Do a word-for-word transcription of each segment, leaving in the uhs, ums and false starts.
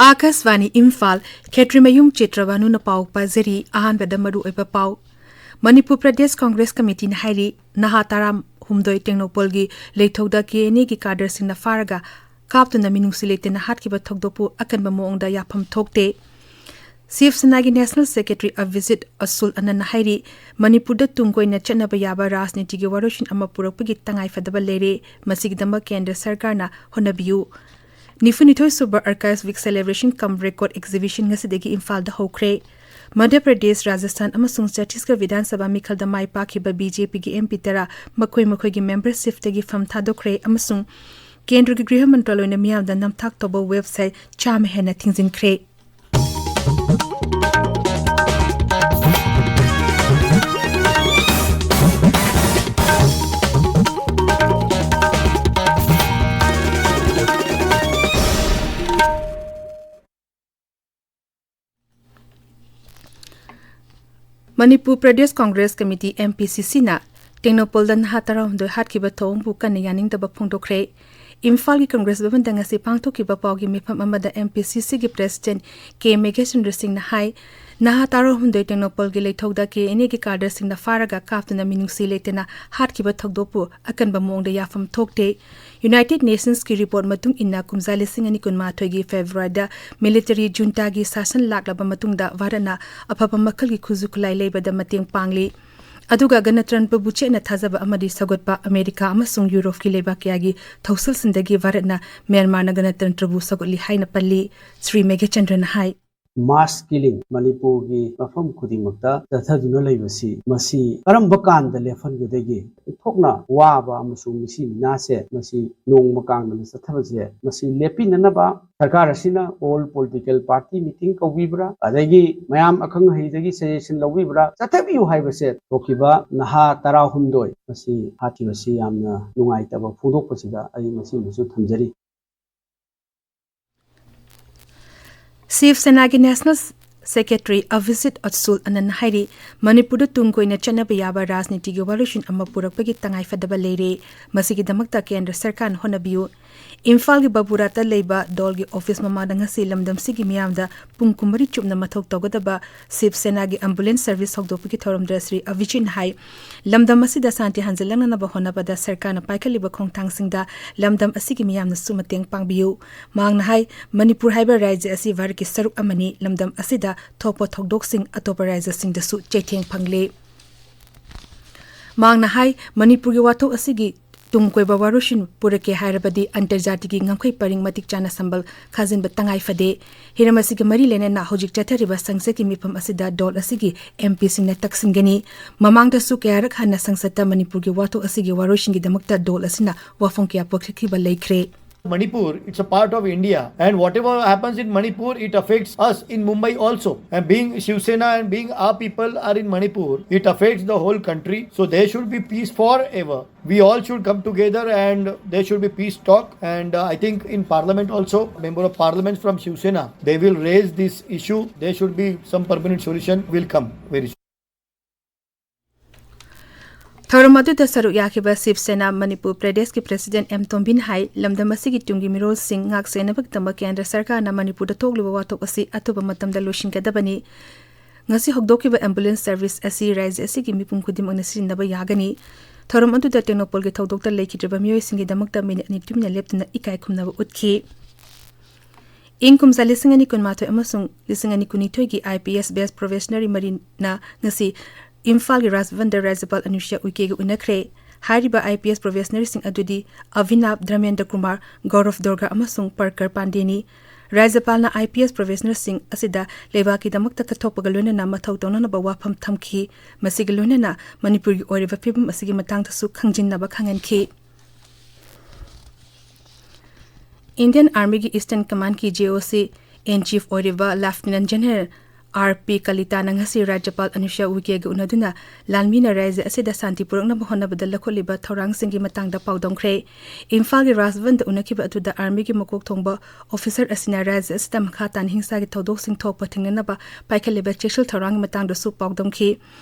ꯑꯥꯀꯥꯁꯕꯥꯅꯤ ꯏꯝꯐꯥꯜ, ꯈꯦꯇ꯭ꯔꯤꯃꯌꯨꯝ ꯆꯤꯇ꯭ꯔꯕꯥꯅꯨꯅ ꯄꯥꯎ ꯄꯥꯖꯔꯤ꯫ ꯑꯍꯥꯟꯕꯗ ꯃꯔꯨꯑꯣꯏꯕ ꯄꯥꯎ꯫ ꯃꯅꯤꯄꯨꯔ ꯄ꯭ꯔꯗꯦꯁ ꯀꯪꯒ꯭ꯔꯦꯁ ꯀꯃꯤꯇꯤꯅ ꯍꯥꯏꯔꯤ, ꯅꯍꯥ ꯇꯔꯥꯍꯨꯝꯗꯣꯏ ꯇꯦꯡꯅꯧꯄꯜꯒꯤ ꯂꯩꯊꯧꯗ ꯀꯦ ꯑꯦꯟ ꯑꯦꯒꯤ ꯀꯥꯗꯔꯁꯤꯡꯅ ꯐꯥꯔꯒ ꯀꯥꯞꯇꯨꯅ ꯃꯤꯅꯨꯡꯁꯤ ꯂꯩꯇꯅ ꯍꯥꯠꯈꯤꯕ ꯊꯧꯗꯣꯛꯄꯨ ꯑꯀꯟꯕ ꯃꯑꯣꯡꯗ ꯌꯥꯐꯝ ꯊꯣꯛꯇꯦ꯫ ꯁꯤꯕ ꯁꯦꯅꯥꯒꯤ ꯅꯦꯁꯅꯦꯜ ꯁꯦꯀ꯭ꯔꯦꯇꯔꯤ ꯑꯕꯤꯖꯤꯠ ꯑꯁꯨꯜ ꯑꯅꯟꯅ ꯍꯥꯏꯔꯤ, ꯃꯅꯤꯄꯨꯔꯗ ꯇꯨꯡ ꯀꯣꯏꯅ ꯆꯠꯅꯕ ꯌꯥꯕ ꯔꯥꯖꯅꯤꯇꯤꯒꯤ ꯋꯥꯔꯣꯏꯁꯤꯟ ꯑꯃ ꯄꯨꯔꯛꯄꯒꯤ ꯇꯉꯥꯏꯐꯗꯕ ꯂꯩꯔꯦ, ꯃꯁꯤꯒꯤꯗꯃꯛ ꯀꯦꯟꯗ꯭ꯔ ꯁꯔꯀꯥꯔꯅ ꯍꯣꯠꯅꯕꯤꯌꯨ꯫ ꯅꯤꯐꯨꯅꯤꯊꯣꯏ ꯁꯨꯕ Archives Week Celebration cum Record Exhibition ꯉꯁꯤꯗꯒꯤ ꯏꯝꯐꯥꯜꯗ ꯍꯧꯈ꯭ꯔꯦ꯫ ꯃꯙ꯭ꯌ ꯄ꯭ꯔꯗꯦꯁ, ꯔꯥꯖꯁꯊꯥꯟ ꯑꯃꯁꯨꯡ ꯆꯇꯤꯁꯒꯔ ꯕꯤꯙꯥꯟ ꯁꯚꯥ ꯃꯤꯈꯜꯗ ꯃꯥꯏ ꯄꯥꯛꯈꯤꯕ ꯕꯤ ꯖꯦ ꯄꯤꯒꯤ ꯑꯦꯝ ꯄꯤ ꯇꯔꯥ ꯃꯈꯣꯏ ꯃꯈꯣꯏꯒꯤ ꯃꯦꯝꯕꯔꯁꯤꯞꯇꯒꯤ ꯐꯝ ꯊꯥꯗꯣꯛꯈ꯭ꯔꯦ ꯑꯃꯁꯨꯡ ꯀꯦꯟꯗ꯭ꯔꯒꯤ ꯒ꯭ꯔꯤꯍ ꯃꯟꯇ꯭ꯔꯥꯂꯣꯏꯅ ꯃꯤꯌꯥꯝꯗ ꯅꯝꯊꯥꯛ ꯇꯧꯕ ꯋꯦꯕꯁꯥꯏꯠ ꯆꯥꯝꯃ ꯍꯦꯟꯅ ꯊꯤꯡꯖꯤꯟꯈ꯭ꯔꯦ꯫ Manipur Pradesh Congress committee, M P C ꯁꯤꯅ ꯇꯦꯡꯅꯧꯄꯜꯗ ꯅꯍꯥ ꯇꯔꯥꯍꯨꯝꯗꯣꯏ ꯍꯥꯠꯈꯤꯕ ꯊꯧꯑꯣꯡꯕꯨ ꯀꯟꯅ ꯌꯥꯅꯤꯡꯗꯕ ꯐꯣꯡꯗꯣꯛꯈ꯭ꯔꯦ꯫ ꯏꯝꯐꯥꯜꯒꯤ ꯀꯪꯒ꯭ꯔꯦꯁ ꯚꯕꯟꯗ ꯉꯁꯤ ꯄꯥꯡꯊꯣꯛꯈꯤꯕ ꯄꯥꯎꯒꯤ ꯃꯤꯐꯝ ꯑꯃꯗ ꯑꯦꯝ ꯄꯤ ꯁꯤ ꯁꯤꯒꯤ ꯄ꯭ꯔꯦꯁꯤꯗꯦꯟꯠ ꯀꯦ ꯃꯦꯘꯦꯁꯟꯗ꯭ꯔ ꯁꯤꯡꯅ ꯍꯥꯏ, ꯅꯍꯥ ꯇꯔꯥꯍꯨꯝꯗꯣꯏ ꯇꯦꯡꯅꯧꯄꯜꯒꯤ ꯂꯩꯊꯧꯗ ꯀꯦ ꯑꯦꯟ ꯑꯦꯒꯤ ꯀꯥꯗꯔꯁꯤꯡꯅ ꯐꯥꯔꯒ ꯀꯥꯞꯇꯨꯅ ꯃꯤꯅꯨꯡꯁꯤ ꯂꯩꯇꯅ ꯍꯥꯠꯈꯤꯕ ꯊꯧꯗꯣꯛꯄꯨ ꯑꯀꯟꯕ ꯃꯑꯣꯡꯗ ꯌꯥꯐꯝ ꯊꯣꯛꯇꯦ꯫ ꯌꯨꯅꯥꯏꯇꯦꯗ ꯅꯦꯁꯟꯁꯀꯤ ꯔꯤꯄꯣꯔꯠ ꯃꯇꯨꯡ ꯏꯟꯅ, ꯀꯨꯝꯖꯥ ꯂꯤꯁꯤꯡ ꯑꯅꯤ ꯀꯨꯟꯃꯥꯊꯣꯏꯒꯤ ꯐꯦꯕ꯭ꯔꯨꯋꯥꯔꯤꯗ ꯃꯤꯂꯤꯇꯔꯤ ꯖꯨꯟꯇꯥꯒꯤ ꯁꯥꯁꯟ ꯂꯥꯛꯂꯕ ꯃꯇꯨꯡꯗ ꯚꯥꯔꯠꯅ ꯑꯐꯕ ꯃꯈꯜꯒꯤ ꯈꯨꯠꯁꯨ ꯈꯨꯠꯂꯥꯏ ꯂꯩꯕꯗ ꯃꯇꯦꯡ ꯄꯥꯡꯂꯤ꯫ ꯑꯗꯨꯒ ꯒꯅꯇꯟꯇ꯭ꯔꯕꯨ ꯆꯦꯠꯅ ꯊꯥꯖꯕ ꯑꯃꯗꯤ ꯁꯧꯒꯠꯄ ꯑꯃꯦꯔꯤꯀꯥ ꯑꯃꯁꯨꯡ ꯌꯨꯔꯣꯞꯀꯤ ꯂꯩꯕꯥꯛ ꯀꯌꯥꯒꯤ ꯊꯧꯁꯤꯜꯁꯤꯡꯗꯒꯤ ꯚꯥꯔꯠꯅ ꯃ꯭ꯌꯥꯟꯃꯥꯔꯅ ꯒꯅꯇꯟꯇ꯭ꯔꯕꯨ ꯁꯧꯒꯠꯂꯤ ꯍꯥꯏꯅ ꯄꯜꯂꯤ, ꯁ꯭ꯔꯤ ꯃꯦꯘꯆꯟꯗ꯭ꯔꯅ ꯍꯥꯏ꯫ ꯃꯥꯁ ꯀꯤꯂꯤꯡ ꯃꯅꯤꯄꯨꯔꯒꯤ ꯃꯐꯝ ꯈꯨꯗꯤꯡꯃꯛꯇ ꯆꯠꯊꯗꯨꯅ ꯂꯩꯕꯁꯤ, ꯃꯁꯤ ꯀꯔꯝꯕ ꯀꯥꯟꯗ ꯂꯦꯞꯍꯟꯒꯗꯒꯦ? ꯑꯣꯟꯊꯣꯛꯅ ꯋꯥꯕ ꯑꯃꯁꯨꯡ ꯃꯤꯁꯤ ꯃꯤꯅꯥꯁꯦ ꯃꯁꯤ ꯅꯣꯡꯃ ꯀꯥꯡꯗꯅ ꯆꯠꯊꯕꯁꯦ, ꯃꯁꯤ ꯂꯦꯞꯄꯤꯅꯅꯕ ꯁꯔꯀꯥꯔ ꯑꯁꯤꯅ all political party meeting ꯀꯧꯕꯤꯕ꯭ꯔꯥ, ꯑꯗꯒꯤ ꯃꯌꯥꯝ ꯑꯈꯪ ꯑꯍꯩꯗꯒꯤ suggestion ꯂꯧꯕꯤꯕ꯭ꯔꯥ, ꯆꯠꯊꯕꯤꯌꯨ ꯍꯥꯏꯕꯁꯦ ꯊꯣꯛꯈꯤꯕ ꯅꯍꯥ ꯇꯔꯥꯍꯨꯝꯗꯣꯏ ꯃꯁꯤ ꯍꯥꯠꯈꯤꯕꯁꯤ ꯌꯥꯝꯅ ꯅꯨꯡꯉꯥꯏꯇꯕ ꯐꯣꯡꯗꯣꯛꯄꯁꯤꯗ ꯑꯩ ꯃꯁꯤꯃꯁꯨ ꯊꯝꯖꯔꯤ꯫ ꯁꯤꯕ ꯁꯦꯅꯥꯒꯤ National Secretary ꯑꯚꯤꯖꯤꯠ ꯑꯠꯁꯨꯜ ꯑꯅꯟ ꯍꯥꯏꯔꯤ, ꯃꯅꯤꯄꯨꯔꯗ ꯇꯨꯡ ꯀꯣꯏꯅ ꯆꯠꯅꯕ ꯌꯥꯕ ꯔꯥꯖꯅꯤꯇꯤꯒꯤ ꯋꯥꯔꯣꯏꯁꯤꯟ ꯑꯃ ꯄꯨꯔꯛꯄꯒꯤ ꯇꯉꯥꯏꯐꯗꯕ ꯂꯩꯔꯦ꯫ ꯃꯁꯤꯒꯤꯗꯃꯛꯇ ꯀꯦꯟꯗ꯭ꯔ ꯁꯔꯀꯥꯔꯅ ꯍꯣꯠꯅꯕꯤꯌꯨ꯫ ꯏꯝꯐꯥꯜꯒꯤ ꯕꯕꯨꯔꯥꯠꯇ ꯂꯩꯕ ꯗꯣꯜꯒꯤ ꯑꯣꯐꯤꯁ ꯃꯃꯥꯡꯗ ꯉꯁꯤ ꯂꯝꯗꯝꯁꯤꯒꯤ ꯃꯤꯌꯥꯝꯗ ꯄꯨꯡ ꯀꯨꯟꯃꯔꯤ ꯆꯨꯞꯅ ꯃꯊꯧ ꯇꯧꯒꯗꯕ ꯁꯤꯕ ꯁꯦꯅꯥꯒꯤ ambulance service ꯍꯧꯗꯣꯛꯄꯒꯤ ꯊꯧꯔꯝꯗ ꯁ꯭ꯔꯤ ꯑꯚꯤꯖꯤꯠꯅ ꯍꯥꯏ, ꯂꯝꯗꯝ ꯑꯁꯤꯗ ꯁꯥꯟꯇꯤ ꯍꯟꯖꯤꯜꯂꯛꯅꯅꯕ ꯍꯣꯠꯅꯕꯗ ꯁꯔꯀꯥꯔꯅ ꯄꯥꯏꯈꯠꯂꯤꯕ ꯈꯣꯡꯊꯥꯡꯁꯤꯡꯗ ꯂꯝꯗꯝ ꯑꯁꯤꯒꯤ ꯃꯤꯌꯥꯝꯅꯁꯨ ꯃꯇꯦꯡ ꯄꯥꯡꯕꯤꯌꯨ꯫ ꯃꯍꯥꯛꯅ ꯍꯥꯏ, ꯃꯅꯤꯄꯨꯔ ꯍꯥꯏꯕ ꯔꯥꯖ꯭ꯌ ꯑꯁꯤ ꯚꯥꯔꯠꯀꯤ ꯁꯔꯨꯛ ꯑꯃꯅꯤ, ꯂꯝꯗꯝ ꯑꯁꯤꯗ ꯊꯣꯛꯄ ꯊꯧꯗꯣꯛꯁꯤꯡ ꯑꯇꯣꯞꯄ ꯔꯥꯖ꯭ꯌꯁꯤꯡꯗꯁꯨ ꯆꯩꯊꯦꯡ ꯐꯪꯂꯤ꯫ ꯃꯍꯥꯛꯅ ꯍꯥꯏ, ꯃꯅꯤꯄꯨꯔꯒꯤ ꯋꯥꯊꯣꯛ ꯑꯁꯤꯒꯤ ꯇꯨꯡ ꯀꯣꯏꯕ ꯋꯥꯔꯣꯏꯁꯤꯟ ꯄꯨꯔꯛꯀꯦ ꯍꯥꯏꯔꯕꯗꯤ ꯑꯟꯇꯔꯖꯥꯇꯤꯒꯤ ꯉꯝꯈꯩ ꯄꯔꯤꯡ ꯃꯇꯤꯛ ꯆꯥꯅ ꯁꯝꯕꯜ ꯈꯥꯖꯤꯟꯕ ꯇꯉꯥꯏ ꯐꯗꯦ꯫ ꯍꯤꯔꯝ ꯑꯁꯤꯒ ꯃꯔꯤ ꯂꯩꯅꯅ ꯍꯧꯖꯤꯛ ꯆꯠꯊꯔꯤꯕ ꯁꯪꯁꯠꯀꯤ ꯃꯤꯐꯝ ꯑꯁꯤꯗ ꯗꯣꯜ ꯑꯁꯤꯒꯤ ꯑꯦꯝ ꯄꯤꯁꯤꯡꯅ ꯇꯛꯁꯤꯟꯒꯅꯤ꯫ ꯃꯃꯥꯡꯗꯁꯨ ꯀꯌꯥꯔꯛ ꯍꯟꯅ ꯁꯪꯁꯠꯇ ꯃꯅꯤꯄꯨꯔꯒꯤ ꯋꯥꯊꯣꯛ ꯑꯁꯤꯒꯤ ꯋꯥꯔꯣꯏꯁꯤꯟꯒꯤꯗꯃꯛꯇ ꯗꯣꯜ ꯑꯁꯤꯅ ꯋꯥꯐꯝ ꯀꯌꯥ ꯄꯨꯈꯠꯈꯤꯕ ꯂꯩꯈ꯭ꯔꯦ꯫ Manipur, it's a part of India, and whatever happens in Manipur, it affects us in Mumbai also. And being Shiv Sena and being our people are in Manipur, it affects the whole country. So there should be peace forever. We all should come together and there should be peace talk. And uh, I think in Parliament also, member of Parliament from Shiv Sena, they will raise this issue. There should be some permanent solution will come very soon. ꯊꯧꯔꯝ ꯑꯗꯨꯗ ꯁꯔꯨꯛ ꯌꯥꯈꯤꯕ ꯁꯤꯕ ꯁꯦꯅꯥ ꯃꯅꯤꯄꯨꯔ ꯄ꯭ꯔꯗꯦꯁꯀꯤ president M ꯇꯣꯝꯕꯤꯅ ꯍꯥꯏ, ꯂꯝꯗꯝ ꯑꯁꯤꯒꯤ ꯇꯨꯡꯒꯤ ꯃꯤꯔꯣꯜꯁꯤꯡ ꯉꯥꯛ ꯁꯦꯟꯅꯕꯒꯤꯗꯃꯛ ꯀꯦꯟꯗ꯭ꯔ ꯁꯔꯀꯥꯔꯅ ꯃꯅꯤꯄꯨꯔꯗ ꯊꯣꯛꯂꯤꯕ ꯋꯥꯊꯣꯛ ꯑꯁꯤ ꯑꯊꯨꯕ ꯃꯇꯝꯗ ꯂꯣꯏꯁꯤꯟꯒꯗꯕꯅꯤ꯫ ꯉꯁꯤ ꯍꯧꯗꯣꯛꯈꯤꯕ ambulance service ꯑꯁꯤ ꯔꯥꯖ꯭ꯌ ꯑꯁꯤꯒꯤ ꯃꯤꯄꯨꯝ ꯈꯨꯗꯤꯡꯃꯛꯅ ꯁꯤꯖꯤꯟꯅꯕ ꯌꯥꯒꯅꯤ꯫ ꯊꯧꯔꯝ ꯑꯗꯨꯗ ꯇꯦꯡꯅꯧꯄꯜꯒꯤ ꯊꯧꯗꯣꯛꯇ ꯂꯩꯈꯤꯗ꯭ꯔꯕ ꯃꯤꯑꯣꯏꯁꯤꯡꯒꯤꯗꯃꯛꯇ ꯃꯤꯅꯤꯠ ꯑꯅꯤ ꯇꯨꯃꯤꯟꯅ ꯂꯦꯞꯇꯨꯅ ꯏꯀꯥꯏ ꯈꯨꯝꯅꯕ ꯎꯠꯈꯤ꯫ ꯏꯪ ꯀꯨꯝꯖꯥ ꯂꯤꯁꯤꯡ ꯑꯅꯤ ꯀꯨꯟꯃꯥꯊꯣꯏ ꯑꯃꯁꯨꯡ ꯂꯤꯁꯤꯡ ꯑꯅꯤ ꯀꯨꯟꯅꯤꯊꯣꯏꯒꯤ IPS batch professional ꯃꯔꯤꯅ ꯉꯁꯤ ꯏꯝꯐꯥꯜꯒꯤ ꯔꯥꯖꯚꯟꯗ ꯔꯥꯖ꯭ꯌꯄꯥꯜ ꯑꯅꯨꯁ꯭ꯌꯥ ꯎꯏꯀꯦꯒ ꯎꯅꯈ꯭ꯔꯦ꯫ ꯍꯥꯏꯔꯤꯕ IPS professionalꯁꯤꯡ ꯑꯗꯨꯗꯤ ꯑꯚꯤꯅꯥꯚ ꯙꯔꯃꯦꯟꯗ꯭ꯔ ꯀꯨꯃꯥꯔ, ꯒꯧꯔꯚ ꯗꯨꯔꯒꯥ ꯑꯃꯁꯨꯡ ꯄꯔꯀꯔ ꯄꯥꯟꯗꯦꯅꯤ꯫ ꯔꯥꯖ꯭ꯌꯄꯥꯜꯅ IPS professionalꯁꯤꯡ ꯑꯁꯤꯗ ꯂꯩꯕꯥꯛꯀꯤꯗꯃꯛꯇ ꯀꯠꯊꯣꯛꯄꯒ ꯂꯣꯏꯅꯅ ꯃꯊꯧ ꯇꯧꯅꯅꯕ ꯋꯥꯐꯝ ꯊꯝꯈꯤ꯫ ꯃꯁꯤꯒ ꯂꯣꯏꯅꯅ ꯃꯅꯤꯄꯨꯔꯒꯤ ꯑꯣꯏꯔꯤꯕ ꯐꯤꯕꯝ ꯑꯁꯤꯒꯤ ꯃꯇꯥꯡꯗꯁꯨ ꯈꯪꯖꯤꯟꯅꯕ ꯈꯪꯍꯟꯈꯤ꯫ Indian Armyꯒꯤ Eastern Commandꯀꯤ JOC in chief ꯑꯣꯏꯔꯤꯕ Lieutenant General ꯑꯥꯔ ꯄꯤ ꯀꯂꯤꯇꯥꯅ ꯉꯁꯤ ꯔꯥꯖ꯭ꯌꯄꯥꯜ ꯑꯅꯨꯁ꯭ꯌꯥ ꯎꯏꯀꯦꯒ ꯎꯅꯗꯨꯅ ꯂꯥꯟꯃꯤꯅ ꯔꯥꯖ꯭ꯌ ꯑꯁꯤꯗ ꯁꯥꯟꯇꯤ ꯄꯨꯔꯛꯅꯕ ꯍꯣꯠꯅꯕꯗ ꯂꯧꯈꯠꯂꯤꯕ ꯊꯧꯔꯥꯡꯁꯤꯡꯒꯤ ꯃꯇꯥꯡꯗ ꯄꯥꯎꯗꯝꯈ꯭ꯔꯦ꯫ ꯏꯝꯐꯥꯜꯒꯤ ꯔꯥꯖꯚꯟꯗ ꯎꯅꯈꯤꯕ ꯑꯗꯨꯗ ꯑꯥꯔꯃꯤꯒꯤ ꯃꯀꯣꯛ ꯊꯣꯡꯕ ꯑꯣꯐꯤꯁꯔ ꯑꯁꯤꯅ ꯔꯥꯖ꯭ꯌ ꯑꯁꯤꯗ ꯃꯈꯥ ꯇꯥꯅ ꯍꯤꯡꯁꯥꯒꯤ ꯊꯧꯗꯣꯛꯁꯤꯡ ꯊꯣꯛꯄ ꯊꯤꯡꯅꯅꯕ ꯄꯥꯏꯈꯠꯂꯤꯕ ꯆꯦꯛꯁꯤꯜ ꯊꯧꯔꯥꯡꯒꯤ ꯃꯇꯥꯡꯗꯁꯨ ꯄꯥꯎꯗꯝꯈꯤ꯫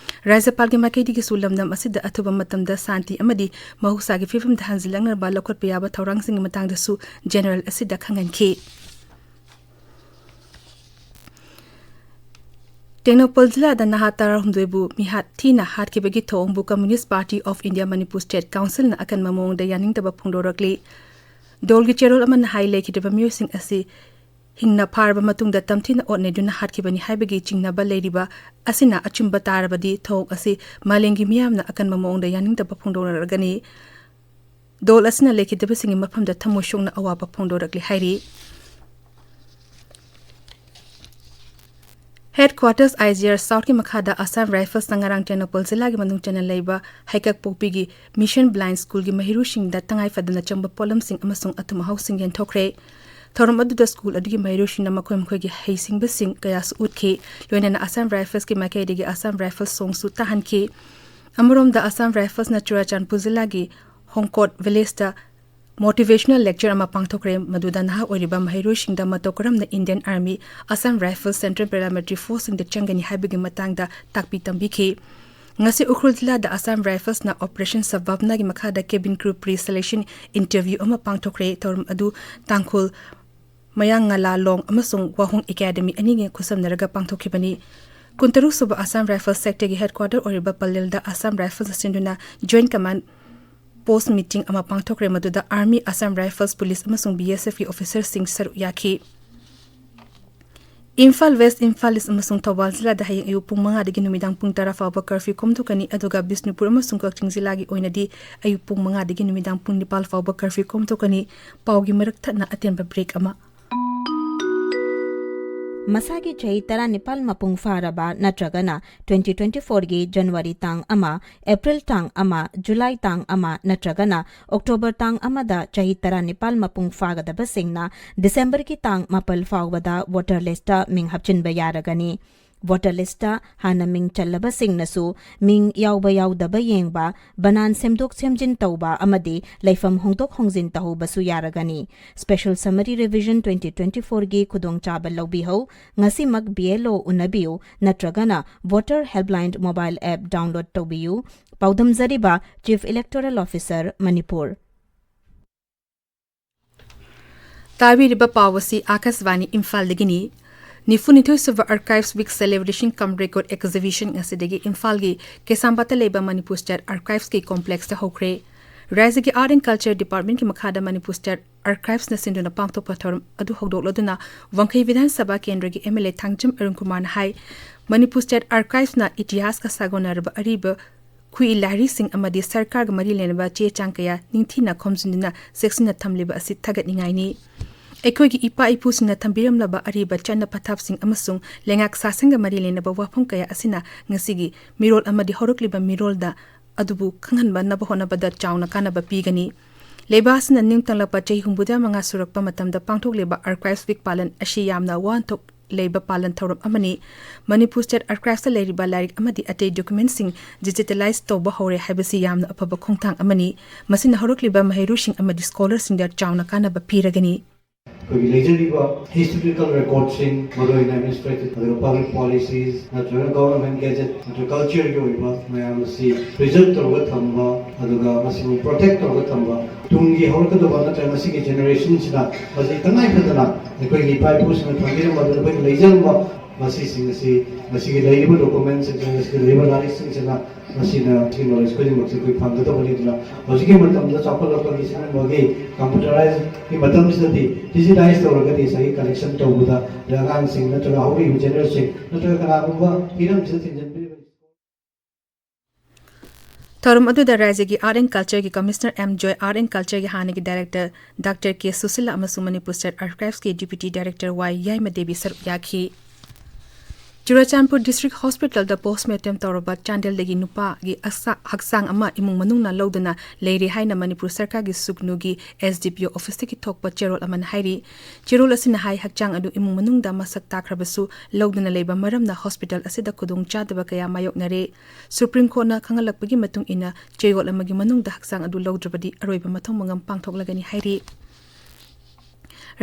ꯔꯥꯖ꯭ꯌꯄꯥꯜꯒꯤ ꯃꯥꯏꯀꯩꯗꯒꯤꯁꯨ ꯂꯝꯗꯝ ꯑꯁꯤꯗ ꯑꯊꯨꯕ ꯃꯇꯝꯗ ꯁꯥꯟꯇꯤ ꯑꯃꯗꯤ ꯃꯍꯧꯁꯥꯒꯤ ꯐꯤꯕꯝꯗ ꯍꯟꯖꯤꯜꯂꯛꯅꯕ ꯂꯧꯈꯠꯄ ꯌꯥꯕ ꯊꯧꯔꯥꯡꯁꯤꯡꯒꯤ ꯃꯇꯥꯡꯗꯁꯨ ꯖꯦꯅꯔꯦꯜ ꯑꯁꯤꯗ ꯈꯪꯍꯟꯈꯤ꯫ ꯇꯦꯡꯅꯧꯄꯜ ꯖꯤꯂꯥꯗ ꯅꯍꯥ ꯇꯔꯥꯍꯨꯝꯗꯣꯏꯕꯨ ꯃꯤꯍꯥꯠ ꯊꯤꯅ ꯍꯥꯠꯈꯤꯕꯒꯤ ꯊꯧꯑꯣꯡꯕꯨ Communist Party of India Manipur State Councilꯅ ꯑꯀꯟꯕ ꯃꯑꯣꯡꯗ ꯌꯥꯅꯤꯡꯗꯕ ꯐꯣꯡꯗꯣꯔꯛꯂꯤ꯫ ꯗꯣꯜꯒꯤ ꯆꯦꯔꯣꯜ ꯑꯃꯅ ꯍꯥꯏ, ꯂꯩꯈꯤꯗ꯭ꯔꯕ ꯃꯤꯑꯣꯏꯁꯤꯡ ꯑꯁꯤ ꯍꯤꯡꯅ ꯐꯥꯔꯕ ꯃꯇꯨꯡꯗ ꯇꯝꯊꯤꯅ ꯑꯣꯠ ꯅꯩꯗꯨꯅ ꯍꯥꯠꯈꯤꯕꯅꯤ ꯍꯥꯏꯕꯒꯤ ꯆꯤꯡꯅꯕ ꯂꯩꯔꯤꯕ ꯑꯁꯤꯅ ꯑꯆꯨꯝꯕ ꯇꯥꯔꯕꯗꯤ ꯊꯧꯑꯣꯡ ꯑꯁꯤ ꯃꯥꯂꯦꯝꯒꯤ ꯃꯤꯌꯥꯝꯅ ꯑꯀꯟꯕ ꯃꯑꯣꯡꯗ ꯌꯥꯅꯤꯡꯗꯕ ꯐꯣꯡꯗꯣꯛꯅꯔꯛꯀꯅꯤ꯫ ꯗꯣꯜ ꯑꯁꯤꯅ ꯂꯩꯈꯤꯗꯕꯁꯤꯡꯒꯤ ꯃꯐꯝꯗ ꯊꯃꯣꯏ ꯁꯣꯛꯅ ꯑꯋꯥꯕ ꯐꯣꯡꯗꯣꯔꯛꯂꯤ ꯍꯥꯏꯔꯤ꯫ Headquarters I G R Southꯀꯤ ꯃꯈꯥꯗ Assam Riflesꯅ ꯉꯔꯥꯡ ꯇꯦꯡꯅꯧꯄꯜ ꯖꯤꯂꯥꯒꯤ ꯃꯅꯨꯡ ꯆꯟꯅ ꯂꯩꯕ ꯍꯩꯀꯛꯄꯣꯛꯄꯤꯒꯤ Mission Blind Schoolꯒꯤ ꯃꯍꯩꯔꯣꯏꯁꯤꯡꯗ ꯇꯉꯥꯏ ꯐꯗꯅ ꯆꯪꯕ ꯄꯣꯠꯂꯝꯁꯤꯡ ꯑꯃꯁꯨꯡ ꯑꯊꯨꯝ ꯑꯍꯥꯎꯁꯤꯡ ꯌꯦꯟꯊꯣꯛꯈ꯭ꯔꯦ꯫ ꯊꯧꯔꯝ ꯑꯗꯨꯗ ꯁ꯭ꯀꯨꯜ ꯑꯗꯨꯒꯤ ꯃꯍꯩꯔꯣꯏꯁꯤꯡꯅ ꯃꯈꯣꯏ ꯃꯈꯣꯏꯒꯤ ꯍꯩꯁꯤꯡꯕꯁꯤꯡ ꯀꯌꯥꯁꯨ ꯎꯠꯈꯤ꯫ ꯂꯣꯏꯅꯅ Assam Riflesꯀꯤ ꯃꯥꯏꯀꯩꯗꯒꯤ Assam Rifles songꯁꯨ ꯇꯥꯍꯟꯈꯤ꯫ ꯑꯃꯔꯣꯝꯗ Assam Riflesꯅ ꯆꯨꯔꯥꯆꯥꯟꯄꯨꯔ ꯖꯤꯂꯥꯒꯤ ꯍꯣꯡꯀꯣꯠ villageꯇ motivational lecture ꯑꯃ ꯄꯥꯡꯊꯣꯛꯈ꯭ꯔꯦ, ꯃꯗꯨꯗ ꯅꯍꯥ ꯑꯣꯏꯔꯤꯕ ꯃꯍꯩꯔꯣꯏꯁꯤꯡꯗ ꯃꯇꯧ ꯀꯔꯝꯅ Indian Army, Assam Rifles, Central Paramilitary Forceꯁꯤꯡꯗ ꯆꯪꯒꯅꯤ ꯍꯥꯏꯕꯒꯤ ꯃꯇꯥꯡꯗ ꯇꯥꯛꯄꯤ ꯇꯝꯕꯤꯈꯤ꯫ ꯉꯁꯤ ꯎꯈ꯭ꯔꯨꯜ ꯖꯤꯂꯥꯗ Assam Riflesꯅ Operation Sadbhavanaꯒꯤ ꯃꯈꯥꯗ cabin crew pre-selection interview ꯑꯃ ꯄꯥꯡꯊꯣꯛꯈ꯭ꯔꯦ꯫ ꯊꯧꯔꯝ ꯑꯗꯨ ꯇꯥꯡꯈꯨꯜ ꯃꯌꯥꯡ ꯉꯂꯥꯂꯣꯡ ꯑꯃꯁꯨꯡ ꯋꯥꯍꯣꯡ Academy ꯑꯅꯤꯒꯤ ꯈꯨꯠꯁꯝꯅꯔꯒ ꯄꯥꯡꯊꯣꯛꯈꯤꯕꯅꯤ꯫ ꯀꯨꯟꯇꯔꯨꯛ ꯁꯨꯕ Assam Rifles sectorꯒꯤ headquarter ꯑꯣꯏꯔꯤꯕ ꯄꯂꯦꯜꯗ Assam Rifles ꯁꯤꯟꯗꯨꯅ Joint Command Post meeting ꯑꯃ ꯄꯥꯡꯊꯣꯛꯈ꯭ꯔꯦ, ꯃꯗꯨꯗ Army, Assam Rifles, Police ꯑꯃꯁꯨꯡ B S Fꯀꯤ officerꯁꯤꯡ ꯁꯔꯨꯛ ꯌꯥꯈꯤ꯫ ꯏꯝꯐꯥꯜ West, ꯏꯝꯐꯥꯜ East ꯑꯃꯁꯨꯡ ꯊꯧꯕꯥꯜ ꯖꯤꯂꯥꯗ ꯍꯌꯦꯡ ꯑꯌꯨꯛ ꯄꯨꯡ ꯃꯉꯥꯗꯒꯤ ꯅꯨꯃꯤꯗꯥꯡ ꯄꯨꯡ ꯇꯔꯥ ꯐꯥꯎꯕ curfew ꯀꯣꯝꯊꯣꯛꯀꯅꯤ, ꯑꯗꯨꯒ ꯕꯤꯁꯅꯨꯄꯨꯔ ꯑꯃꯁꯨꯡ ꯀꯛꯆꯤꯡ ꯖꯤꯂꯥꯒꯤ ꯑꯣꯏꯅꯗꯤ ꯑꯌꯨꯛ ꯄꯨꯡ ꯃꯉꯥꯗꯒꯤ ꯅꯨꯃꯤꯗꯥꯡ ꯄꯨꯡ ꯅꯤꯄꯥꯜ ꯐꯥꯎꯕ curfew ꯀꯣꯝꯊꯣꯛꯀꯅꯤ꯫ ꯄꯥꯎꯒꯤ ꯃꯔꯛ ꯊꯠꯅ ꯑꯇꯦꯟꯕ break ꯑꯃ꯫ ꯃꯁꯥꯒꯤ ꯆꯍꯤ ꯇꯔꯥꯅꯤꯄꯥꯜ ꯃꯄꯨꯡ ꯐꯥꯔꯕ ꯅꯠꯇ꯭ꯔꯒꯅ twenty twenty-fourꯒꯤ January ꯇꯥꯡ ꯑꯃ, April ꯇꯥꯡ ꯑꯃ, July ꯇꯥꯡ ꯑꯃ ꯅꯠꯇ꯭ꯔꯒꯅ October ꯇꯥꯡ ꯑꯃꯗ ꯆꯍꯤ ꯇꯔꯥꯅꯤꯄꯥꯜ ꯃꯄꯨꯡ ꯐꯥꯒꯗꯕꯁꯤꯡꯅ Decemberꯒꯤ ꯇꯥꯡ ꯃꯥꯄꯜ ꯐꯥꯎꯕꯗ voter listꯇ ꯃꯤꯡ ꯍꯥꯞꯆꯤꯟꯕ ꯌꯥꯔꯒꯅꯤ꯫ Voter listꯇ ꯍꯥꯟꯅ ꯃꯤꯡ ꯆꯜꯂꯕꯁꯤꯡꯅꯁꯨ ꯃꯤꯡ ꯌꯥꯎꯕ ꯌꯥꯎꯗꯕ ꯌꯦꯡꯕ, ꯕꯅꯥꯟ ꯁꯦꯝꯗꯣꯛ ꯁꯦꯝꯖꯤꯟ ꯇꯧꯕ ꯑꯃꯗꯤ ꯂꯩꯐꯝ ꯍꯣꯡꯗꯣꯛ ꯍꯣꯡꯖꯤꯟ ꯇꯧꯍꯧꯕꯁꯨ ꯌꯥꯔꯒꯅꯤ꯫ Special Summary Revision twenty twenty-fourꯒꯤ ꯈꯨꯗꯣꯡꯆꯥꯕ ꯂꯧꯕꯤꯍꯧ꯫ ꯉꯁꯤꯃꯛ BLO ꯎꯅꯕꯤꯌꯨ ꯅꯠꯇ꯭ꯔꯒꯅ Voter Helpline mobile app download ꯇꯧꯕꯤꯌꯨ꯫ ꯄꯥꯎꯗꯝꯖꯔꯤꯕ Chief Electoral Officer, ꯃꯅꯤꯄꯨꯔ꯫ ꯇꯥꯕꯤꯔꯤꯕ ꯄꯥꯎ ꯑꯁꯤ ꯑꯥꯀꯥꯁꯕꯥꯅꯤ ꯏꯝꯐꯥꯜꯗꯒꯤꯅꯤ꯫ ꯅꯤꯐꯨꯅꯤꯊꯣꯏ ꯁꯨꯕ Archives Week Celebration cum Record Exhibition ꯉꯁꯤꯗꯒꯤ ꯏꯝꯐꯥꯜꯒꯤ ꯀꯩꯁꯥꯝꯄꯥꯠꯇ ꯂꯩꯕ ꯃꯅꯤꯄꯨꯔ State Archivesꯀꯤ complexꯇ ꯍꯧꯈ꯭ꯔꯦ꯫ ꯔꯥꯖ꯭ꯌꯒꯤ Art and Culture Departmentꯀꯤ ꯃꯈꯥꯗ ꯃꯅꯤꯄꯨꯔ State Archivesꯅ ꯁꯤꯟꯗꯨꯅ ꯄꯥꯡꯊꯣꯛꯄ ꯊꯧꯔꯝ ꯑꯗꯨ ꯍꯧꯗꯣꯛꯂꯗꯨꯅ ꯋꯥꯡꯈꯩ ꯕꯤꯙꯥꯟ ꯁꯚꯥ ꯀꯦꯟꯗ꯭ꯔꯒꯤ MLA ꯊꯥꯡꯖꯝ ꯑꯔꯨꯟ ꯀꯨꯃꯥꯔꯅ ꯍꯥꯏ, ꯃꯅꯤꯄꯨꯔ State Archivesꯅ ꯏꯇꯤꯍꯥꯁꯀ ꯁꯥꯒꯣꯟꯅꯔꯕ ꯑꯔꯤꯕ ꯈꯨꯠꯏ ꯂꯥꯏꯔꯤꯛꯁꯤꯡ ꯑꯃꯗꯤ ꯁꯔꯀꯥꯔꯒ ꯃꯔꯤ ꯂꯩꯅꯕ ꯆꯦ ꯆꯥꯡ ꯀꯌꯥ ꯅꯤꯡꯊꯤꯅ ꯈꯣꯝꯖꯤꯟꯗꯨꯅ ꯆꯦꯛꯁꯤꯟꯅ ꯊꯝꯂꯤꯕ ꯑꯁꯤ ꯊꯥꯒꯠꯅꯤꯡꯉꯥꯏꯅꯤ꯫ ꯑꯩꯈꯣꯏꯒꯤ ꯏꯄꯥ ꯏꯄꯨꯁꯤꯡꯅ ꯊꯝꯕꯤꯔꯝꯂꯕ ꯑꯔꯤꯕ ꯆꯠꯅ ꯄꯊꯥꯞꯁꯤꯡ ꯑꯃꯁꯨꯡ ꯂꯩꯉꯥꯛ ꯁꯥꯁꯟꯒ ꯃꯔꯤ ꯂꯩꯅꯕ ꯋꯥꯐꯝ ꯀꯌꯥ ꯑꯁꯤꯅ ꯉꯁꯤꯒꯤ ꯃꯤꯔꯣꯜ ꯑꯃꯗꯤ ꯍꯧꯔꯛꯂꯤꯕ ꯃꯤꯔꯣꯜꯗ ꯑꯗꯨꯕꯨ ꯈꯪꯍꯟꯅꯕ ꯍꯣꯠꯅꯕꯗ ꯆꯥꯎꯅ ꯀꯥꯟꯅꯕ ꯄꯤꯒꯅꯤ꯫ ꯂꯩꯕꯥꯛ ꯑꯁꯤꯅ ꯅꯤꯡꯇꯝꯂꯛꯄ ꯆꯍꯤ ꯍꯨꯝꯐꯨꯇꯔꯥ ꯃꯉꯥ ꯁꯨꯔꯛꯄ ꯃꯇꯝꯗ ꯄꯥꯡꯊꯣꯛꯂꯤꯕ Archives Week ꯄꯥꯂꯟ ꯑꯁꯤ ꯌꯥꯝꯅ ꯋꯥꯍꯟꯊꯣꯛ ꯂꯩꯕ ꯄꯥꯂꯟ ꯊꯧꯔꯝ ꯑꯃꯅꯤ꯫ ꯃꯅꯤꯄꯨꯔ State Archivesꯇ ꯂꯩꯔꯤꯕ ꯂꯥꯏꯔꯤꯛ ꯑꯃꯗꯤ ꯑꯇꯩ documentꯁꯤꯡ digitalize ꯇꯧꯕ ꯍꯧꯔꯦ ꯍꯥꯏꯕꯁꯤ ꯌꯥꯝꯅ ꯑꯐꯕ ꯈꯣꯡꯊꯥꯡ ꯑꯃꯅꯤ꯫ ꯃꯁꯤꯅ ꯍꯧꯔꯛꯂꯤꯕ ꯃꯍꯩꯔꯣꯏꯁꯤꯡ ꯑꯃꯗꯤ scholarꯁꯤꯡꯗ ꯆꯥꯎꯅ ꯀꯥꯟꯅꯕ ꯄꯤꯔꯒꯅꯤ꯫ ꯑꯩꯈꯣꯏꯒꯤ ꯂꯩꯖꯔꯤꯕ historical recordꯁꯤꯡ, ꯃꯔꯨꯑꯣꯏꯅ administrative ꯑꯗꯨꯒ public policies ꯅꯠꯇ꯭ꯔꯒ government gazette ꯅꯠꯇ꯭ꯔꯒ cultureꯒꯤ ꯑꯣꯏꯕ ꯃꯌꯥꯝ ꯑꯁꯤ preserve ꯇꯧꯔꯒ ꯊꯝꯕ, ꯑꯗꯨꯒ ꯃꯁꯤꯕꯨ protect ꯇꯧꯔꯒ ꯊꯝꯕ, ꯇꯨꯡꯒꯤ ꯍꯧꯔꯛꯀꯗꯕ ꯅꯠꯇ꯭ꯔꯒ ꯉꯁꯤꯒꯤ generationꯁꯤꯅ ꯃꯁꯤ ꯇꯉꯥꯏ ꯐꯗꯅ ꯑꯩꯈꯣꯏꯒꯤ ꯏꯄꯥ ꯏꯄꯨꯁꯤꯡꯅ ꯊꯝꯕꯤꯔꯝꯕ ꯑꯗꯨ ꯑꯩꯈꯣꯏꯅ ꯂꯩꯖꯔꯝꯕ ꯃꯁꯤꯁꯤꯡ ꯑꯁꯤ ꯉꯁꯤꯒꯤ ꯂꯩꯔꯤꯕ documentꯁꯤꯡꯁꯤꯅ, ꯉꯁꯤꯒꯤ ꯂꯩꯔꯤꯕ ꯂꯥꯏꯔꯤꯛꯁꯤꯡꯁꯤꯅ ꯃꯁꯤꯅ ꯁꯤ knowledge ꯈꯨꯗꯤꯡꯃꯛꯁꯦ ꯑꯩꯈꯣꯏ ꯐꯪꯒꯗꯕꯅꯤ꯫ ꯑꯗꯨꯅ ꯍꯧꯖꯤꯛꯀꯤ ꯃꯇꯝꯗ ꯆꯥꯎꯈꯠꯂꯛꯄꯒꯤ ꯁꯤꯒꯨꯝꯕꯒꯤ computerizedꯀꯤ ꯃꯇꯝꯁꯤꯗꯗꯤ digitize ꯇꯧꯔꯒꯗꯤ ꯉꯁꯥꯏꯒꯤ collection ꯇꯧꯕꯗ ꯑꯉꯥꯡꯁꯤꯡ ꯅꯠꯇ꯭ꯔꯒ ꯍꯧꯔꯛꯏꯕ generationꯁꯤꯡ ꯅꯠꯇ꯭ꯔꯒ ꯀꯅꯥꯒꯨꯝꯕ ꯍꯤꯔꯝꯁꯤꯗ ꯊꯤꯡꯖꯤꯟꯕꯤꯔꯤꯕ ꯊꯧꯔꯝ ꯑꯗꯨꯗ ꯔꯥꯖ꯭ꯌꯒꯤ Art and Cultureꯒꯤ Commissioner M Joy, Art and Cultureꯒꯤ ꯍꯥꯟꯅꯒꯤ Director Doctor K ꯁꯨꯁꯤꯂꯥ ꯑꯃꯁꯨꯡ Manipur State Archivesꯀꯤ Deputy Director Y ꯌꯥꯏꯃꯗꯦꯕꯤ ꯁꯔꯨꯛ ꯌꯥꯈꯤ꯫ ꯆꯨꯔꯆꯥꯟꯄꯨꯔ District Hospitalꯗ postmortem ꯇꯧꯔꯕ ꯆꯥꯟꯗꯦꯜꯗꯒꯤ ꯅꯨꯄꯥꯒꯤ ꯑꯁꯥ-, ꯍꯛꯆꯥꯡ ꯑꯃ ꯏꯃꯨꯡ ꯃꯅꯨꯡꯅ ꯂꯧꯗꯨꯅ ꯂꯩꯔꯦ ꯍꯥꯏꯅ ꯃꯅꯤꯄꯨꯔ ꯁꯔꯀꯥꯔꯒꯤ ꯁꯨꯒꯅꯨꯒꯤ S D P O officeꯇꯒꯤ ꯊꯣꯛꯄ ꯆꯦꯔꯣꯜ ꯑꯃꯅ ꯍꯥꯏꯔꯤ꯫ ꯆꯦꯔꯣꯜ ꯑꯁꯤꯅ ꯍꯥꯏ, ꯍꯛꯆꯥꯡ ꯑꯗꯨ ꯏꯃꯨꯡ ꯃꯅꯨꯡꯗ ꯃꯁꯛ ꯇꯥꯛꯈ꯭ꯔꯕꯁꯨ ꯂꯧꯗꯨꯅ ꯂꯩꯕ ꯃꯔꯝꯅ hospital ꯑꯁꯤꯗ ꯈꯨꯗꯣꯡꯆꯥꯗꯕ ꯀꯌꯥ ꯃꯥꯌꯣꯛꯅꯔꯦ꯫ Supreme Courtꯅ ꯈꯪꯍꯜꯂꯛꯄꯒꯤ ꯃꯇꯨꯡ ꯏꯟꯅ ꯆꯌꯣꯜ ꯑꯃꯒꯤ ꯃꯅꯨꯡꯗ ꯍꯛꯆꯥꯡ ꯑꯗꯨ ꯂꯧꯗ꯭ꯔꯕꯗꯤ ꯑꯔꯣꯏꯕ ꯃꯊꯧ ꯃꯉꯝ ꯄꯥꯡꯊꯣꯛꯂꯒꯅꯤ ꯍꯥꯏꯔꯤ꯫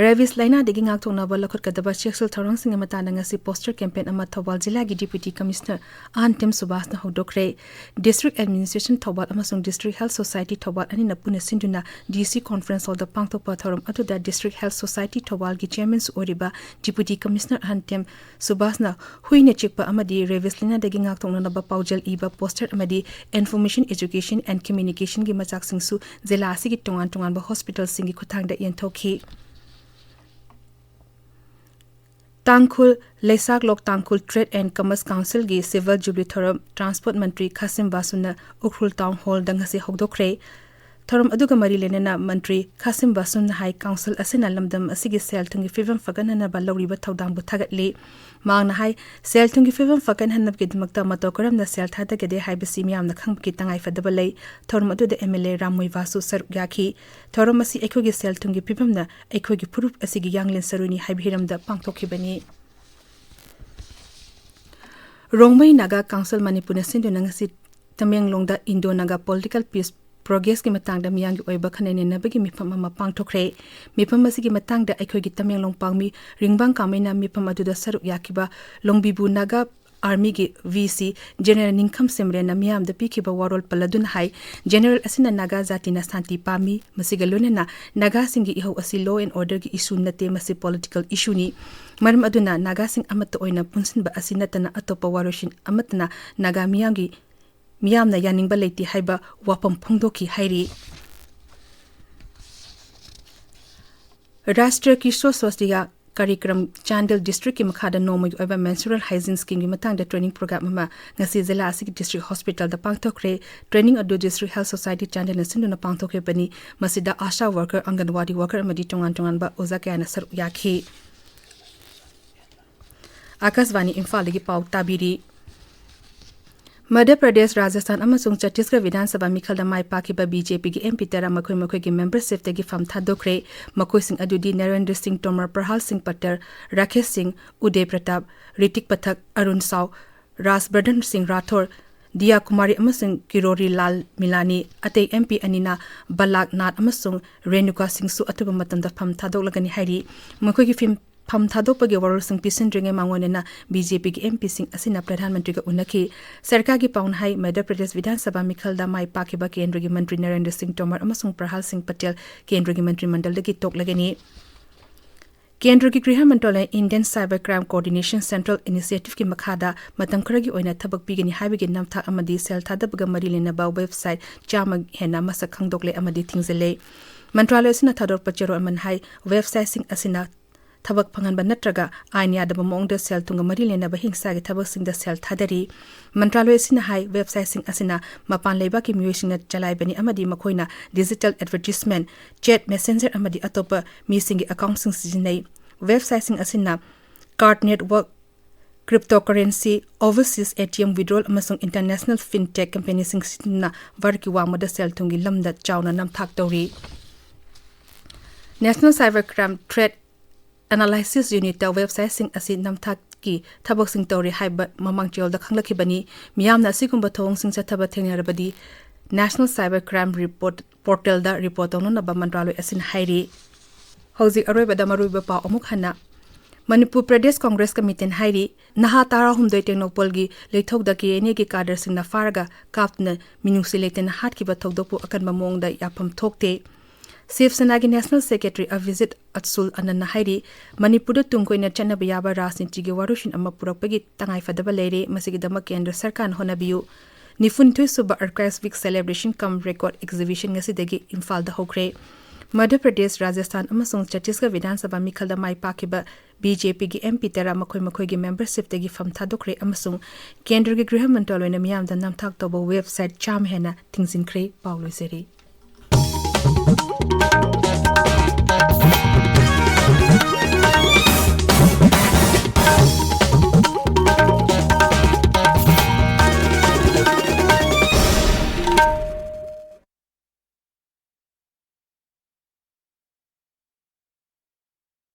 Rabies ꯂꯥꯏꯅꯥꯗꯒꯤ ꯉꯥꯛꯊꯣꯛꯅꯕ ꯂꯧꯈꯠꯀꯗꯕ ꯆꯦꯛꯁꯤꯜ ꯊꯧꯔꯥꯡꯁꯤꯡꯒꯤ ꯃꯇꯥꯡꯗ ꯉꯁꯤ poster campaign ꯑꯃ ꯊꯧꯕꯥꯜ ꯖꯤꯂꯥꯒꯤ Deputy Commissioner ꯑꯍꯟꯊꯦꯝ ꯁꯨꯕꯥꯁꯅ ꯍꯧꯗꯣꯛꯈ꯭ꯔꯦ꯫ District Administration Thoubal ꯑꯃꯁꯨꯡ District Health Society ꯊꯧꯕꯥꯜ ꯑꯅꯤꯅ ꯄꯨꯟꯅ ꯁꯤꯟꯗꯨꯅ D C Conference Hallꯗ ꯄꯥꯡꯊꯣꯛꯄ ꯊꯧꯔꯝ ꯑꯗꯨꯗ District Health Society ꯊꯧꯕꯥꯜꯒꯤ Chairmanꯁꯨ ꯑꯣꯏꯔꯤꯕ Deputy Commissioner ꯑꯍꯟꯊꯦꯝ ꯁꯨꯕꯥꯁꯅ ꯍꯨꯏꯅ ꯆꯤꯛꯄ ꯑꯃꯗꯤ rabies ꯂꯥꯏꯅꯥꯗꯒꯤ ꯉꯥꯛꯊꯣꯛꯅꯅꯕ ꯄꯥꯎꯖꯦꯜ ꯏꯕ poster ꯑꯃꯗꯤ Information, Education and Communicationꯒꯤ ꯃꯆꯥꯛꯁꯤꯡꯁꯨ ꯖꯤꯂꯥ ꯑꯁꯤꯒꯤ ꯇꯣꯉꯥꯟ ꯇꯣꯉꯥꯟꯕ hospitalꯁꯤꯡꯒꯤ ꯈꯨꯠꯊꯥꯡꯗ ꯌꯦꯟꯊꯣꯛꯈꯤ꯫ ꯇꯥꯡꯈꯨꯜ, ꯂꯩꯁꯥꯛꯂꯣꯛ ꯇꯥꯡꯈꯨꯜ Trade and Commerce Councilꯒꯤ Silver Jubilee ꯊꯧꯔꯝ Transport ꯃꯟꯇ꯭ꯔꯤ ꯈꯥꯁꯤꯝ ꯕꯥꯁꯨꯅ ꯎꯈ꯭ꯔꯨꯜ Town Hallꯗ ꯉꯁꯤ ꯍꯧꯗꯣꯛꯈ꯭ꯔꯦ꯫ ꯊꯧꯔꯝ ꯑꯗꯨꯒ ꯃꯔꯤ ꯂꯩꯅꯅ ꯃꯟꯇ꯭ꯔꯤ ꯈꯥꯁꯤꯝ ꯕꯥꯁꯨꯅ ꯍꯥꯏ, council ꯑꯁꯤꯅ ꯂꯝꯗꯝ ꯑꯁꯤꯒꯤ ꯁꯦꯜ ꯊꯨꯝꯒꯤ ꯐꯤꯕꯝ ꯐꯒꯠꯍꯟꯅꯕ ꯂꯧꯔꯤꯕ ꯊꯧꯗꯥꯡꯕꯨ ꯊꯥꯒꯠꯂꯤ꯫ ꯃꯍꯥꯛꯅ ꯍꯥꯏ, ꯁꯦꯜ ꯊꯨꯝꯒꯤ ꯐꯤꯕꯝ ꯐꯒꯠꯍꯟꯅꯕꯒꯤꯗꯃꯛꯇ ꯃꯇꯧ ꯀꯔꯝꯅ ꯁꯦꯜ ꯊꯥꯗꯒꯗꯦ ꯍꯥꯏꯕꯁꯤ ꯃꯤꯌꯥꯝꯅ ꯈꯪꯕꯒꯤ ꯇꯉꯥꯏꯐꯗꯕ ꯂꯩ꯫ ꯊꯧꯔꯝ ꯑꯗꯨꯗ M L A ꯔꯥꯝ ꯃꯣꯏꯕꯥꯁꯨ ꯁꯔꯨꯛ ꯌꯥꯈꯤ꯫ ꯊꯧꯔꯝ ꯑꯁꯤ ꯑꯩꯈꯣꯏꯒꯤ ꯁꯦꯜ ꯊꯨꯝꯒꯤ ꯐꯤꯕꯝꯅ ꯑꯩꯈꯣꯏꯒꯤ ꯐꯨꯔꯨꯞ ꯑꯁꯤꯒꯤ ꯌꯥꯡꯂꯦꯟ ꯁꯔꯨꯅꯤ ꯍꯥꯏꯕ ꯍꯤꯔꯝꯗ ꯄꯥꯡꯊꯣꯛꯈꯤꯕꯅꯤ꯫ ꯔꯣꯡꯃꯩ ꯅꯥꯒꯥ Council ꯃꯅꯤꯄꯨꯔꯅ ꯁꯤꯟꯗꯨꯅ ꯉꯁꯤ ꯇꯃꯦꯡꯂꯣꯡꯗ Indo Naga Political Peace Progressꯀꯤ ꯃꯇꯥꯡꯗ ꯃꯤꯌꯥꯝꯒꯤ ꯑꯣꯏꯕ ꯈꯟꯅ ꯅꯩꯅꯕꯒꯤ ꯃꯤꯐꯝ ꯑꯃ ꯄꯥꯡꯊꯣꯛꯈ꯭ꯔꯦ꯫ ꯃꯤꯐꯝ ꯑꯁꯤꯒꯤ ꯃꯇꯥꯡꯗ ꯑꯩꯈꯣꯏꯒꯤ ꯇꯃꯦꯡꯂꯣꯡ ꯄꯥꯎꯃꯤ ꯔꯤꯡꯕꯥꯡ ꯀꯥꯃꯩꯅ ꯃꯤꯐꯝ ꯑꯗꯨꯗ ꯁꯔꯨꯛ ꯌꯥꯈꯤꯕ ꯂꯣꯡꯕꯤꯕꯨ ꯅꯥꯒꯥ Armyꯒꯤ V C General ꯅꯤꯡꯈꯝ ꯁꯤꯝꯔꯦꯟꯅ ꯃꯤꯌꯥꯝꯗ ꯄꯤꯈꯤꯕ ꯋꯥꯔꯣꯜ ꯄꯜꯂꯗꯨꯅ ꯍꯥꯏ, General ꯑꯁꯤꯅ ꯅꯥꯒꯥ ꯖꯥꯇꯤꯅ ꯁꯥꯟꯇꯤ ꯄꯥꯝꯃꯤ꯫ ꯃꯁꯤꯒ ꯂꯣꯏꯅꯅ ꯅꯥꯒꯥꯁꯤꯡꯒꯤ ꯏꯍꯧ ꯑꯁꯤ law and orderꯒꯤ issue ꯅꯠꯇꯦ, ꯃꯁꯤ political issueꯅꯤ꯫ ꯃꯔꯝ ꯑꯗꯨꯅ ꯅꯥꯒꯥꯁꯤꯡ ꯑꯃꯠꯇ ꯑꯣꯏꯅ ꯄꯨꯟꯁꯤꯟꯕ ꯑꯁꯤ ꯅꯠꯇꯅ ꯑꯇꯣꯞꯄ ꯋꯥꯔꯣꯏꯁꯤꯟ ꯑꯃꯠꯇꯅ ꯅꯥꯒꯥ ꯃꯤꯌꯥꯝꯒꯤ, ꯃꯤꯌꯥꯝꯅ ꯌꯥꯅꯤꯡꯕ ꯂꯩꯇꯦ ꯍꯥꯏꯕ ꯋꯥꯐꯝ ꯐꯣꯡꯗꯣꯛꯈꯤ ꯍꯥꯏꯔꯤ꯫ Rashtriya Kishore Swasthya ꯀꯥꯔꯤꯀ꯭ꯔꯝ ꯆꯥꯟꯗꯦꯜ ꯗꯤꯁꯇ꯭ꯔꯤꯛꯀꯤ ꯃꯈꯥꯗ ꯅꯣꯡꯃꯒꯤ ꯑꯣꯏꯕ menstrual hygiene scheme ꯒꯤ ꯃꯇꯥꯡꯗ training program ꯑꯃ ꯉꯁꯤ ꯖꯤꯂꯥ ꯑꯁꯤꯒꯤ district hospital ꯗ ꯄꯥꯡꯊꯣꯛꯈ꯭ꯔꯦ꯫ Training ꯑꯗꯨ District Health Society ꯆꯥꯟꯗꯦꯜꯅ ꯁꯤꯟꯗꯨꯅ ꯄꯥꯡꯊꯣꯛꯈꯤꯕꯅꯤ꯫ ꯃꯁꯤꯗ ASHA worker, ꯑꯪꯒꯟꯋꯥꯗꯤ worker ꯑꯃꯗꯤ ꯇꯣꯉꯥꯟ ꯇꯣꯉꯥꯟꯕ ꯑꯣꯖꯥ ꯀꯌꯥꯅ ꯁꯔꯨꯛ ꯌꯥꯈꯤ꯫ ꯑꯥꯀꯥꯁꯕꯥꯅꯤ ꯏꯝꯐꯥꯜꯗꯒꯤ ꯄꯥꯎ ꯇꯥꯕꯤꯔꯤ꯫ ꯃꯙ꯭ꯌ ꯄ꯭ꯔꯗꯦꯁ, ꯔꯥꯖꯁꯊꯥꯟ ꯑꯃꯁꯨꯡ ꯆꯠꯇꯤꯁꯒꯔ ꯕꯤꯙꯥꯟ ꯁꯚꯥ ꯃꯤꯈꯜꯗ ꯃꯥꯏ ꯄꯥꯛꯈꯤꯕ BJP ꯒꯤ MP ꯇꯔꯥ ꯃꯈꯣꯏ ꯃꯈꯣꯏꯒꯤ membership ꯇꯒꯤ ꯐꯝ ꯊꯥꯗꯣꯛꯈ꯭ꯔꯦ꯫ ꯃꯈꯣꯏꯁꯤꯡ ꯑꯗꯨꯗꯤ ꯅꯔꯦꯟꯗ꯭ꯔ ꯁꯤꯡ ꯇꯣꯃꯔ, ꯄ꯭ꯔꯍꯥꯜ ꯁꯤꯡ ꯄꯇꯦꯜ, ꯔꯥꯀꯦꯁ ꯁꯤꯡ, ꯎꯗꯦ ꯄ꯭ꯔꯇꯥꯞ, ꯔꯤꯇꯤꯛ ꯄꯊꯛ, ꯑꯔꯨꯟ ꯁꯥꯎ, ꯔꯥꯖꯕꯔꯙꯟ ꯁꯤꯡ ꯔꯥꯊꯣꯔ, ꯗꯤꯌꯥ ꯀꯨꯃꯥꯔꯤ ꯑꯃꯁꯨꯡ ꯀꯤꯔꯣꯔꯤ ꯂꯥꯜ ꯃꯤꯂꯥꯅꯤ꯫ ꯑꯇꯩ MP ꯑꯅꯤꯅ ꯕꯂꯥꯛ ꯅꯥꯊ ꯑꯃꯁꯨꯡ ꯔꯦꯅꯨꯀꯥ ꯁꯤꯡꯁꯨ ꯑꯊꯨꯕ ꯃꯇꯝꯗ ꯐꯝ ꯊꯥꯗꯣꯛꯂꯒꯅꯤ ꯍꯥꯏꯔꯤ꯫ ꯃꯈꯣꯏꯒꯤ ꯐꯤꯝ-, ꯐꯝ ꯊꯥꯗꯣꯛꯄꯒꯤ ꯋꯥꯔꯣꯜꯁꯤꯡ ꯄꯤꯁꯤꯟꯗ꯭ꯔꯤꯉꯩ ꯃꯥꯡꯑꯣꯏꯅꯅ BJP ꯒꯤ MP ꯁꯤꯡ ꯑꯁꯤꯅ ꯄ꯭ꯔꯙꯥꯟ ꯃꯟꯇ꯭ꯔꯤꯒ ꯎꯅꯈꯤ꯫ ꯁꯔꯀꯥꯔꯒꯤ ꯄꯥꯎꯅ ꯍꯥꯏ, ꯃꯙ꯭ꯌ ꯄ꯭ꯔꯗꯦꯁ ꯕꯤꯙꯥꯟ ꯁꯚꯥ ꯃꯤꯈꯜꯗ ꯃꯥꯏ ꯄꯥꯛꯈꯤꯕ ꯀꯦꯟꯗ꯭ꯔꯒꯤ ꯃꯟꯇ꯭ꯔꯤ ꯅꯔꯦꯟꯗ꯭ꯔ ꯁꯤꯡ ꯇꯣꯃꯔ ꯑꯃꯁꯨꯡ ꯄ꯭ꯔꯍꯥꯜ ꯁꯤꯡ ꯄꯇꯦꯜ ꯀꯦꯟꯗ꯭ꯔꯒꯤ ꯃꯟꯇ꯭ꯔꯤ ꯃꯟꯗꯜꯗꯒꯤ ꯇꯣꯛꯂꯒꯅꯤ꯫ ꯀꯦꯟꯗ꯭ꯔꯒꯤ ꯒ꯭ꯔꯤꯍ ꯃꯟꯇ꯭ꯔꯥꯂꯌ Indian Cyber Crime Coordination Central Initiative ꯀꯤ ꯃꯈꯥꯗ ꯃꯇꯝ ꯈꯔꯒꯤ ꯑꯣꯏꯅ ꯊꯕꯛ ꯄꯤꯒꯅꯤ ꯍꯥꯏꯕꯒꯤ ꯅꯝꯊꯥꯛ ꯑꯃꯗꯤ ꯁꯦꯜ ꯊꯥꯗꯕꯒ ꯃꯔꯤ ꯂꯩꯅꯕ website ꯆꯥꯝꯃ ꯍꯦꯟꯅ ꯃꯁꯛ ꯈꯪꯗꯣꯛꯂꯦ ꯑꯃꯗꯤ ꯊꯤꯡꯖꯤꯜꯂꯦ꯫ ꯃꯟꯇ꯭ꯔꯥꯂꯌ ꯑꯁꯤꯅ ꯊꯥꯗꯣꯔꯛꯄ ꯆꯦꯔꯣꯜ ꯑꯃꯅ ꯍꯥꯏ, website ꯁꯤꯡ ꯑꯁꯤꯅ ꯊꯕꯛ ꯐꯪꯍꯟꯕ ꯅꯠꯇ꯭ꯔꯒ ꯑꯥꯏꯟ ꯌꯥꯗꯕ ꯃꯑꯣꯡꯗ ꯁꯦꯜ ꯊꯨꯝꯒ ꯃꯔꯤ ꯂꯩꯅꯕ ꯍꯤꯡꯁꯥꯒꯤ ꯊꯕꯛꯁꯤꯡꯗ ꯁꯦꯜ ꯊꯥꯗꯔꯤ꯫ ꯃꯟꯇ꯭ꯔꯥꯂꯌ ꯑꯁꯤꯅ ꯍꯥꯏ, website ꯁꯤꯡ ꯑꯁꯤꯅ ꯃꯄꯥꯟ ꯂꯩꯕꯥꯛꯀꯤ ꯃꯤꯑꯣꯏꯁꯤꯡꯅ ꯆꯂꯥꯏꯕꯅꯤ ꯑꯃꯗꯤ ꯃꯈꯣꯏꯅ digital advertisement, chat messenger ꯑꯃꯗꯤ ꯑꯇꯣꯞꯄ ꯃꯤꯁꯤꯡꯒꯤ account ꯁꯤꯡ ꯁꯤꯖꯤꯟꯅꯩ꯫ Website ꯁꯤꯡ ꯑꯁꯤꯅ card network, cryptocurrency, overseas ATM withdrawal ꯑꯃꯁꯨꯡ international fintech company ꯁꯤꯡ ꯁꯤꯖꯤꯟꯅꯗꯨꯅ ꯚꯥꯔꯠꯀꯤ ꯋꯥꯡꯃꯗ ꯁꯦꯜ ꯊꯨꯝꯒꯤ ꯂꯝꯗ ꯆꯥꯎꯅ ꯅꯝꯊꯥꯛ ꯇꯧꯔꯤ꯫ National Cyber Crime Threat Analysis Unit ꯇ website ꯁꯤꯡ ꯑꯁꯤ ꯅꯝꯊꯥꯛꯀꯤ ꯊꯕꯛꯁꯤꯡ ꯇꯧꯔꯤ ꯍꯥꯏꯕ ꯃꯃꯥꯡ ꯆꯌꯣꯜꯗ ꯈꯪꯂꯛꯈꯤꯕꯅꯤ꯫ ꯃꯤꯌꯥꯝꯅ ꯑꯁꯤꯒꯨꯝꯕ ꯊꯧꯑꯣꯡꯁꯤꯡ ꯆꯠꯊꯕ ꯊꯦꯡꯅꯔꯕꯗꯤ National Cyber Crime Report portal ꯗ report ꯇꯧꯅꯅꯕ ꯃꯟꯇ꯭ꯔꯥꯂꯌ ꯑꯁꯤꯅ ꯍꯥꯏꯔꯤ꯫ ꯍꯧꯖꯤꯛ ꯑꯔꯣꯏꯕꯗ ꯃꯔꯨꯑꯣꯏꯕ ꯄꯥꯎ ꯑꯃꯨꯛ ꯍꯟꯅ꯫ ꯃꯅꯤꯄꯨꯔ ꯄ꯭ꯔꯗꯦꯁ ꯀꯪꯒ꯭ꯔꯦꯁ ꯀꯃꯤꯇꯤꯅ ꯍꯥꯏꯔꯤ, ꯅꯍꯥ ꯇꯔꯥꯍꯨꯝꯗꯣꯏ ꯇꯦꯡꯅꯧꯄꯜꯒꯤ ꯂꯩꯊꯧꯗ KNA ꯒꯤ cadre ꯁꯤꯡꯅ ꯐꯥꯔꯒ ꯀꯥꯞꯇꯨꯅ ꯃꯤꯅꯨꯡꯁꯤ ꯂꯩꯇꯅ ꯍꯥꯠꯈꯤꯕ ꯊꯧꯗꯣꯛꯄꯨ ꯑꯀꯟꯕ ꯃꯑꯣꯡꯗ ꯌꯥꯐꯝ ꯊꯣꯛꯇꯦ꯫ ꯁꯤꯕ ꯁꯦꯅꯥꯒꯤ National Secretary ꯑꯚꯤꯖꯤꯠ ꯑꯠꯁꯨꯜ ꯑꯅꯟꯅ ꯍꯥꯏꯔꯤ, ꯃꯅꯤꯄꯨꯔꯗ ꯇꯨꯡ ꯀꯣꯏꯅ ꯆꯠꯅꯕ ꯌꯥꯕ ꯔꯥꯖꯅꯤꯇꯤꯒꯤ ꯋꯥꯔꯣꯏꯁꯤꯟ ꯑꯃ ꯄꯨꯔꯛꯄꯒꯤ ꯇꯉꯥꯏꯐꯗꯕ ꯂꯩꯔꯦ꯫ ꯃꯁꯤꯒꯤꯗꯃꯛ ꯀꯦꯟꯗ꯭ꯔ ꯁꯔꯀꯥꯔꯅ ꯍꯣꯠꯅꯕꯤꯌꯨ꯫ ꯅꯤꯐꯨꯅꯤꯊꯣꯏ ꯁꯨꯕ Archives Week Celebration cum Record Exhibition ꯉꯁꯤꯗꯒꯤ ꯏꯝꯐꯥꯜꯗ ꯍꯧꯈ꯭ꯔꯦ꯫ ꯃꯙ꯭ꯌ ꯄ꯭ꯔꯗꯦꯁ, ꯔꯥꯖꯁꯊꯥꯟ ꯑꯃꯁꯨꯡ ꯆꯇꯤꯁꯒꯔ ꯕꯤꯙꯥꯟ ꯁꯚꯥ ꯃꯤꯈꯜꯗ ꯃꯥꯏ ꯄꯥꯛꯈꯤꯕ ꯕꯤ ꯖꯦ ꯄꯤꯒꯤ ꯑꯦꯝ ꯄꯤ ꯇꯔꯥ ꯃꯈꯣꯏ ꯃꯈꯣꯏꯒꯤ ꯃꯦꯝꯕꯔꯁꯤꯞꯇꯒꯤ ꯐꯝ ꯊꯥꯗꯣꯛꯈ꯭ꯔꯦ ꯑꯃꯁꯨꯡ ꯀꯦꯟꯗ꯭ꯔꯒꯤ ꯒ꯭ꯔꯤꯍ ꯃꯟꯇ꯭ꯔꯥꯂꯣꯏꯅ ꯃꯤꯌꯥꯝꯗ ꯅꯝꯊꯥꯛ ꯇꯧꯕ ꯋꯦꯕꯁꯥꯏꯠ ꯆꯥꯝꯃ ꯍꯦꯟꯅ ꯊꯤꯡꯖꯤꯟꯈ꯭ꯔꯦ꯫ ꯄꯥꯎ ꯂꯣꯏꯖꯔꯦ꯫